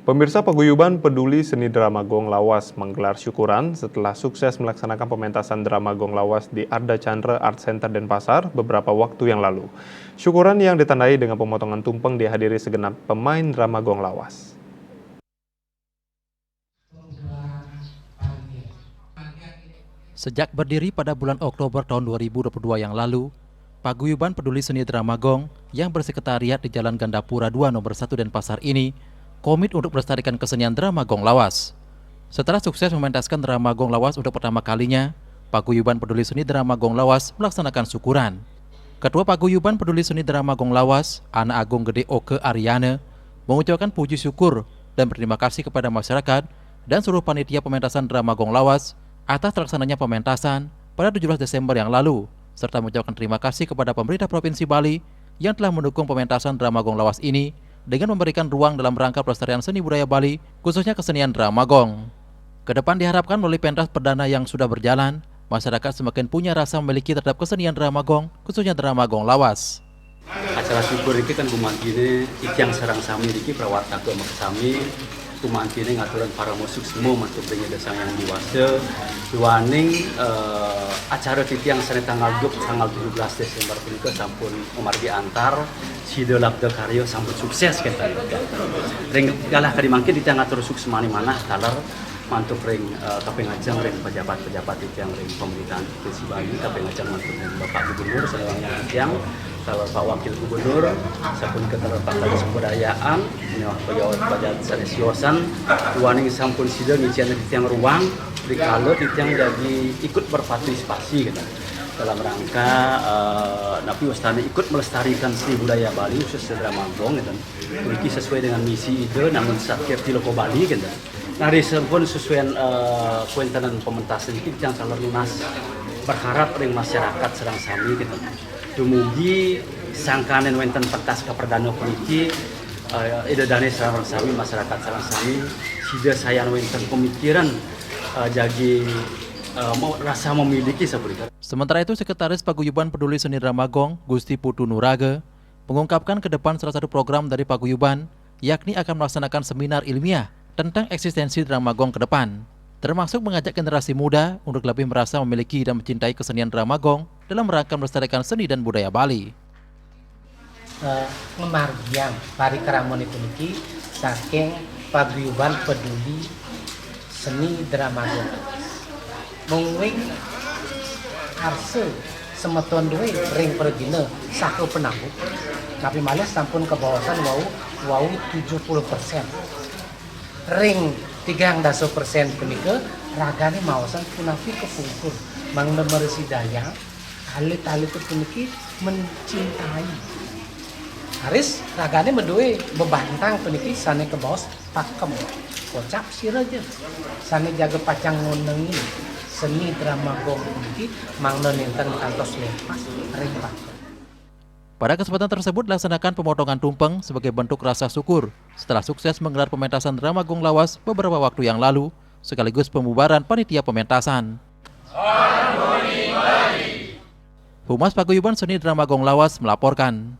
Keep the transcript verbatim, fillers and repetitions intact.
Pemirsa, Paguyuban Peduli Seni Drama Gong Lawas menggelar syukuran setelah sukses melaksanakan pementasan drama Gong Lawas di Ardha Candra Art Center Denpasar beberapa waktu yang lalu. Syukuran yang ditandai dengan pemotongan tumpeng dihadiri segenap pemain drama Gong Lawas. Sejak berdiri pada bulan Oktober tahun dua ribu dua puluh dua yang lalu, Paguyuban Peduli Seni Drama Gong yang bersekretariat di Jalan Gandapura dua nomor satu Denpasar ini komit untuk melestarikan kesenian drama Gong Lawas. Setelah sukses mementaskan drama Gong Lawas untuk pertama kalinya, Paguyuban Peduli Seni Drama Gong Lawas melaksanakan syukuran. Ketua Paguyuban Peduli Seni Drama Gong Lawas, Ana Agung Gede Oke Ariana, mengucapkan puji syukur dan berterima kasih kepada masyarakat dan seluruh panitia pementasan drama Gong Lawas atas terlaksananya pementasan pada tujuh belas Desember yang lalu, serta mengucapkan terima kasih kepada pemerintah Provinsi Bali yang telah mendukung pementasan drama Gong Lawas ini dengan memberikan ruang dalam rangka pelestarian seni budaya Bali, khususnya kesenian drama gong. Kedepan diharapkan melalui pentas perdana yang sudah berjalan, masyarakat semakin punya rasa memiliki terhadap kesenian drama gong, khususnya drama gong lawas. Acara syukur niki kan gumantiné titiang sareng sami niki prawartaka makasami, gumantiné ngaturang parama suksma mantuk ring Ida Sang Hyang Widi Wasa, duaning eh, acara titiang sané tanggal dua puluh tanggal tujuh belas Desember punika sampun mamargi antar, sida labda karya sampun sukses kénten. Ring galah kadi mangkin titiang ngatur suksmané manah taler mantuk ring eh, kaping ajeng ring pejabat-pejabat titiang ring pemerintahan Provinsi Bali, kaping ajeng mantuk ring Bapak Gubernur sareng titiang, taler Pak Wakil Gubernur, sapunika taler Pak Kadis Kebudayaan, nyoh pejabat-pejabat sané siosan, duaning sampun sida ngicén titiang ruang, rikala titiang jagi ikut berpartisipasi gitu. Dalam rangka eh, napi wastané ikut melestarikan seni budaya Bali khusus drama gong gitu. Niki sesuai dengan misi Ida, namun Satkirti Loko Bali gitu. Nah, ri sampun sesuaian eh, kuéntenan pementasan niki titiang taler nunas berharap ring masyarakat sareng sami gitu. Dumugi sangkaning wénten pentas kaperdana puniki eh, Ida dané sareng sami masyarakat sareng sami sida sayan wénten pemikiran eh, jagi eh, mau rasa memiliki sapunika. Sementara itu, Sekretaris Paguyuban Peduli Seni Drama Gong, Gusti Putu Nuraga, mengungkapkan ke depan salah satu program dari Paguyuban, yakni akan melaksanakan seminar ilmiah tentang eksistensi drama gong ke depan, termasuk mengajak generasi muda untuk lebih merasa memiliki dan mencintai kesenian drama gong dalam rangka melestarikan seni dan budaya Bali. Eh, ngamargiang parikrama puniki saking Paguyuban Peduli Seni Drama Gong. Mungguing arsa semeton duwé ring pragina saha panambuh. Napi malih sampun kabaosan wau wau tujuh puluh persen. Ring tigang dasa persen punika ragané maosan punapi kapungkur mangda mrasidayang alit-alit puniki mencintai. Raris ragané madué bebantang puniki sané kabaos pakem. Kocap sira ja sané jaga pacang ngunengi seni drama gong puniki mangda nénten kantos lepas ring pakem. Pada kesempatan tersebut dilaksanakan pemotongan tumpeng sebagai bentuk rasa syukur setelah sukses menggelar pementasan drama gong lawas beberapa waktu yang lalu, sekaligus pembubaran panitia pementasan. Humas Paguyuban Seni Drama Gong Lawas melaporkan.